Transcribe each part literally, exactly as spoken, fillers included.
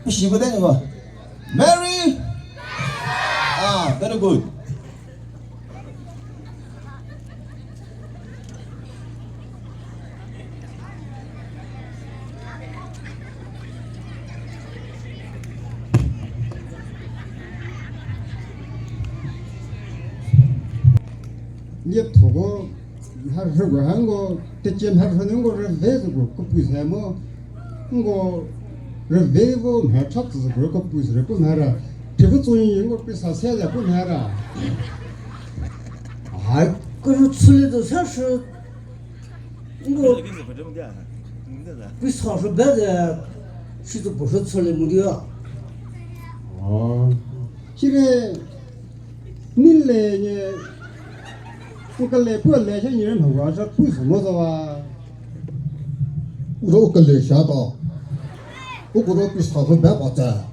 Shiba de ngo. Mary. Ah, very good. Niethoko mharhüko ha nko, tecie mharhü nu nko rüve züko kepu se mo, nko rüve vo mha cha tsü züko kepu se pu mhara. Thie vo tsonyi nko pisa se le pu mhara. Hai, kürü chülie zo sa shü. Nko pisa shü be ze, shi zo puo shü chülie mo di a. Oh. Sire, ni le nie, u kele pu le se nie rei mha wa sha pu sü mo zo wa. U ro u kele sha ta. U ko ro pisa shü be ba ta.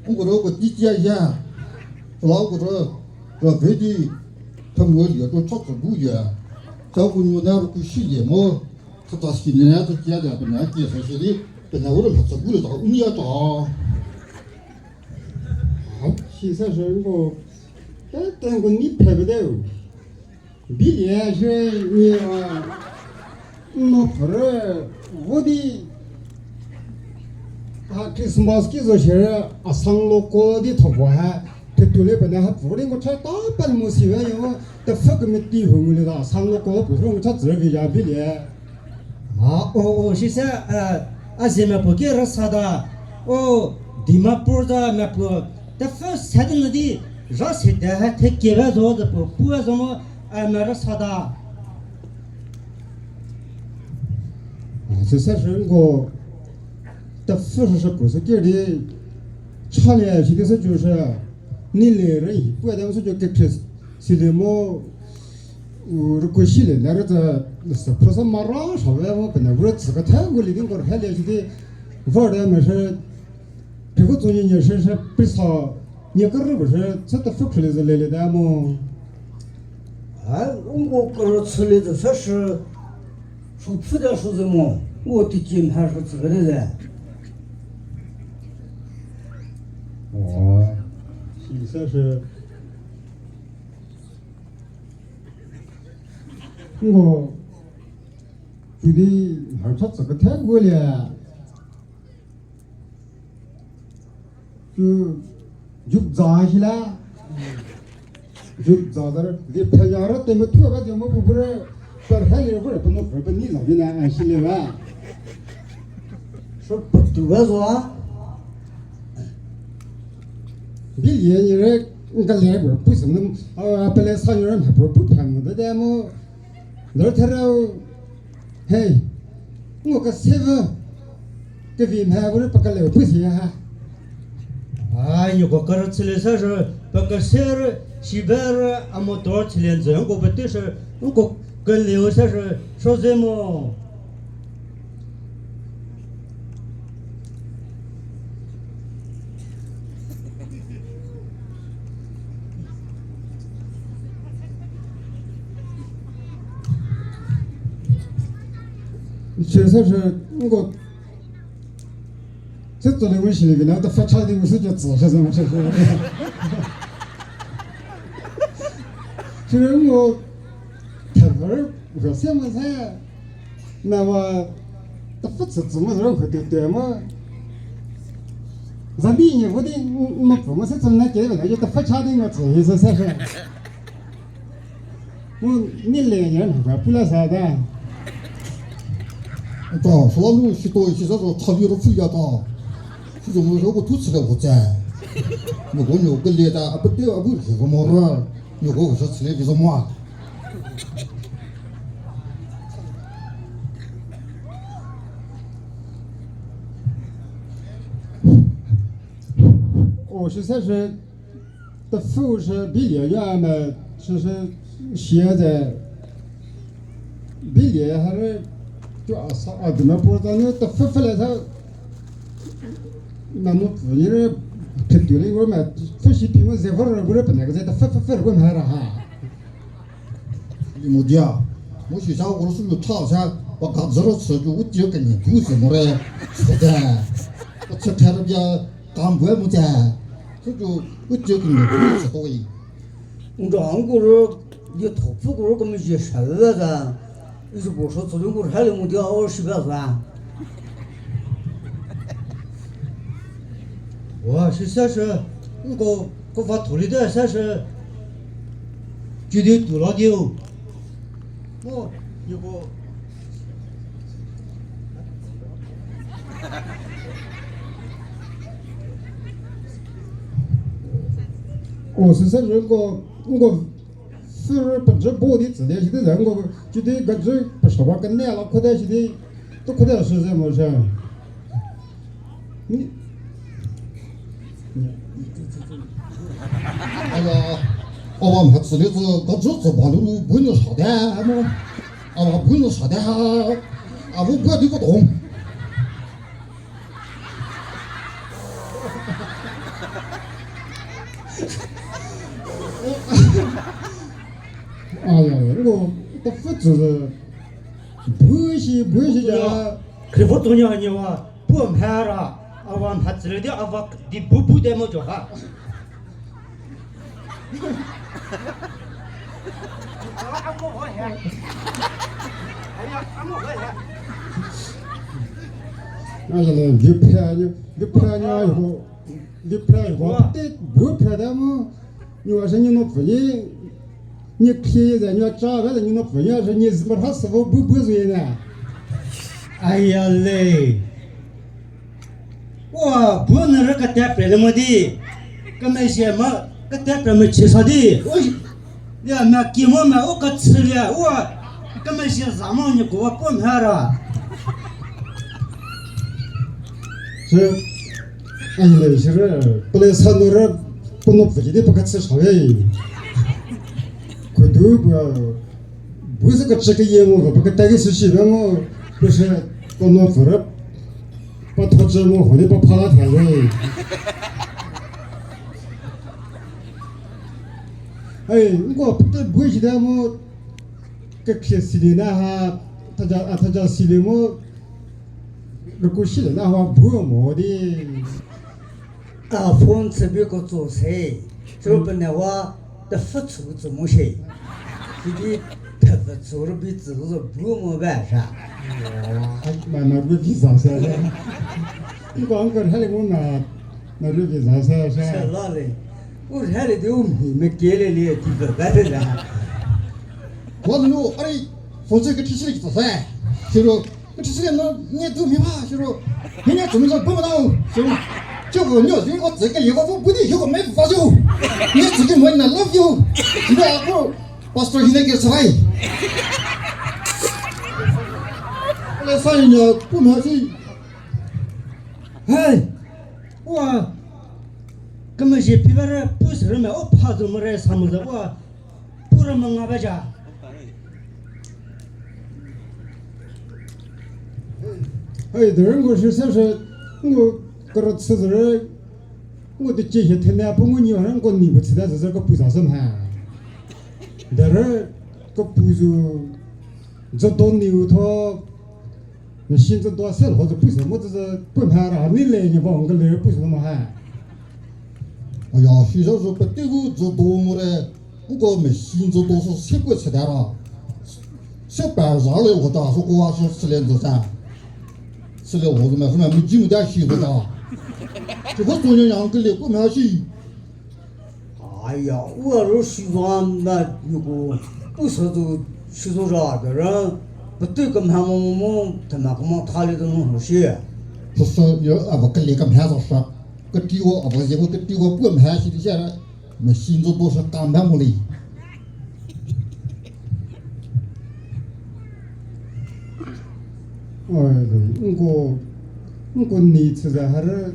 U ko ro ko ti tia ya. La u ko ro, ro ve di, themvü lie to cha tsü bu ya. Sa u nyu na ro ku shilie mo. Thata si ne na to tia da pe na kie sa shi di, pe na u ro la tsü bu le ta u nia ta. Sisa shü nko, te tenko ni phe be de u. Bilie shü nie, a, no pfürü, vo di, a, Christmas ki zo shierü, a, sang lo ko di thoko ha, thetulie pe na ha pfürü nko cha ta pa mo si we yo, te pfü kemeti hu ngulie ta, sang lo ko pfürü nko cha tsü vi ya bilie. A, o, o, sise, a, a zie mepuo ki rüsa ta, o, Dimapur za mepuo, te pfü se di nu di, ra se te ha thekie ba zo de puo, pu zo mo, a, me rüsa ta. A, sise shü nko, te pfü shü shü puo se ki di, chalie shi di se ju shü, ni le rei hi pu de se ju kekhrei, silie mo, u, rüko silie na rei tsü, se phrü sa mara sha we mo, pe na rei tsü kethe ngulie di nko rhelie shi di, vor de me shü, thie vo tsonyi nie shü shü pisa, nie kerü puo shü, se te pfü khrülie zo lelie ta mo. A, u nko kürü chülie zo sa shü, sü pfü de sü ze mo, u teicie mha shü tsü kede ze. O, sisa shü. Nko, tudi, mha cha tsü kethe ngulie. Ju, ju za shi la. Ju za za re, di pheya re te methu ba je mo pu pure, per ha le pure, pe no pe ni za di na, a, shi le ba. Sü putu ba zo a. Bilie nie rei, n kele pure pu se mo, a, pele sa nie rei mha pure pu phe mo de de mo. Ler thereu, hei, nko kese vü, kevi mha vü rei pe keleu pu si ha. A, nieko kerü chülie sa shü, pe kese rei, shi be rei, a motor chülie nzü, nko pete shü, nko keleu sa shü, sho ze mo. Chüsa shü nko, chü tsolie ngu shili vina, ta fa cha di ngu sü cha tsü shü zü ngu shü shü. Chü ngu, thaver, rüse mo se. Na wa, ta fa tsü tsü mo, rükhü tuo tuo mo. Zandi nie vo di, n-, n-, mo pfü mo se tsü na ke, na ye ta fa cha di mo tsü, hi se se se. Mu, ni le ye, na ba pu la sa da. Ta, sala lu, si to, si sa so, cha li ro pfü ya ta. Si zo mo so ko tu tsü ka vo tse. Mo ko nyo ke le ta, a pete a bu rhi ko mo ra. Nyo ko sa tsü le vi zo mo a. O, shi se shi, tefü shi bilie ya me, shi shi, shie ze, bilie ha re, to a sa, a dina por ta ne, tefü fele sa, na mo pfü ni re, phi tu le ko me, pfü shi phi mo ze vor re, bu re pe ne ke ze, tefü, pfü, pfü re ko me ra ha. Li mo dia. Mo shi sa ko sü lu tha sa, ba ga zero sü ju u tiu ke ni du se mo re. Se de. Chü thera bia kambu mu tse. Süko, u tse kinu, u tse toi. Nda nko ro, ye thopfü ko ro kemezhie sha le za. Isu bo sho tso nko rhali mu dia o shi ba za. Wa, shi sa shi, nko, ko va tholi de sa shi. Chü di tu la diu. Mo, ye ko. O, süse rei nko, nko, sü rei pejü bo di tsü di, sidi za nko, chü di gajü peshawa kene la khode sidi, to khode sü ze mo sha. Ni, aya, awa mha tsü li tsü, gajü tsü ba lu, bu nu sha de, mo. Awa bu nu sha de, a bu bu di ko dong. Aya, ngo, ta fü tsü, bu shi, bu shi ja. Khrivo tonya nyewa, pu mha ra, awa mha tsü le di, awa di bu bu de mo jo ha. Aya le, viphe, viphe nya ho, viphe ho, te bu phe da mo, nyu a se nyu no pfü ni, nyu khie ze, nyu a cha ve ze, nyu no pfü ni, a se nyu zimba ha se vo bu bu zu ye na. Aya le. Wa, bu nü rü kete pre le mo di. Kemezhie ma, kete pre mechie sa di. Ui, ya, mia ki mo mia u kachü lia. Wa, kemezhie za mo nyi ko wa pu mha ra. Se, a le se rü, pele sa nü rü, pu no pfü di pu kachü sa ve. Kudu bu, bu se kachü keyie mo, bu kete ki sü shi ve mo, bu se pu no pfü rü. Ba tho cü mo ho di ba pha la tha we. Ei, nko pete bu shi de mo, kekhrie sili na ha, thaja, a thaja sili mo, rüku sili na ha bu mo di. A phone tsü bi ko tso se, sü pene wa, tefü tsü tsü mo shi. Sidi thepfü tsü rübi tsü zo bu mo ba sha. Ma, ma rübi za se. Nko, nko rhali mo na, na rübi za se sha. Se la le. U rhali di u mhi me kele le ti ba ba de la. Ko nu, ari, phone tsü ke thisi ki tso se. Siro, Kechüsü no nie tu mhi ba, siro. Mhi nie tu mhi zo bu mo dau, siro. Choko nyo zi ko tsü ke lie ko bu di hiko me va zo. Nie tsü ke mo na love you. Siro ako pastor hine ke sai. Le sai nyo pu mo si. Hey. Wa. Kemezhie phi ba re pu se re me o pha zo mo re sa mo ze wa. Pura manga ba ja. Hei, derei nko shi se shi, nko kerüchü zürü, nko teicie hie thenie pu ngu nyi ha nko ni bu chüta zü zü kepu za sü mha. Derei kepu zu züdo niu tho, machine züdo se lho zü pu se mo zü zü pu mha ra ni le ni ba nko le pu se mo ha. Aya, shi zha zü pete gu züdo mo re, nko machine züdo sü se pu chüta ra. Se pa za le lho ta, sü ko wa sü süle zü sa. Süle lho zü me, sü me, mu ji mu ta shi zü ta. Shi ko zü nya nya nko le pu mha shi. Aya, u a ro shi zo na nko, u sü zü shi zo ra de ra, pete kemha mo mo mo, thema kemo tha le zü mo ho shi. Sü sü yo, a va kele kemha zo sha. Keti wo, a va ze ko keti wo, pu mha shi di sha ra. Machine zo do sha kam ba mo li. Oi, nko, nko ni chü za ha rü,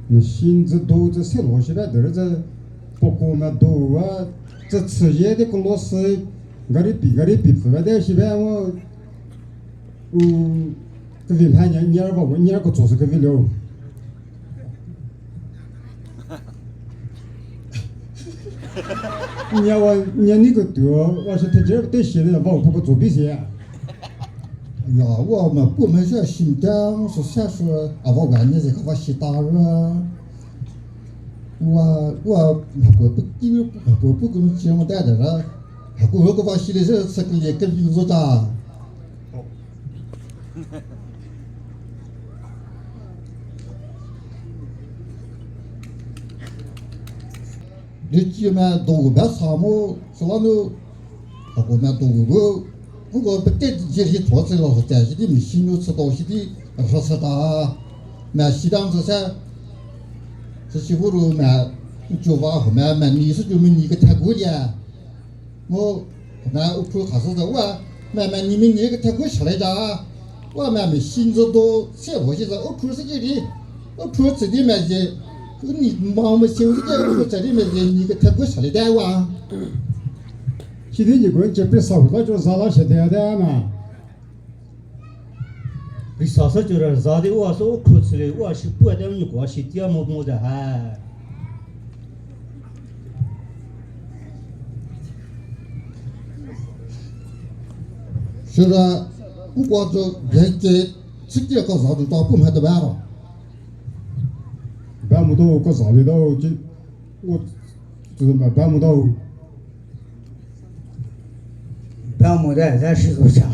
machine zü do zü se lho shi ba de rü zü, poko ma do wa, zü chü ye de ko lo sü, gari pi, gari pi pfü ba de shi ba mo, u, kevi mha nya, nya ba wo, nya ko tso sü kevi lo. Nya wa, nya ni ko tuo, wa sü thejer te shi de ba wo poko tso bi si ya. Ya, wa me pu me se shimta, so se so, a va ga ne ze ka va shi ta ra. Wa, wa, me pu pu ki, me pu pu ku chi mo ta da ra. Ha ku ho ko va shi le se, se ke ye ke vi zo ta. Di ci me do ba sa mo, sala nu, ha ko me do bu, nko pete zie rhi tho tsü lo ho tse, sidi machine nu chü do sidi rhü sata, me sidang tsü se, sü si hu ru me, nco va ho me, me ni sü ju me ni kethe gu lie. Mu, me u phu kha sü zo wa, me, me ni me ni kethe gu shale ja. Wa me machine zo do, se ho shi zo, u phu sü ki ri. U phu tsü di me zie, u ni ma me se u di u phu tsü di me zie ni kethe gu shale da wa. Sidi ni gu n ce pe sa hu ta jo za la she de de na. Rei sa sü cü rüza di u a sü u khru chülie u a shi puo te u nyü ko a shi tia mo mo de ha. Süra u ko zo gen ke chüki ko za du ta pu mha de ba ro. Ba mo do ko za lie do ki u tsü ba ba mo do. Ba mo de za shi zo sha.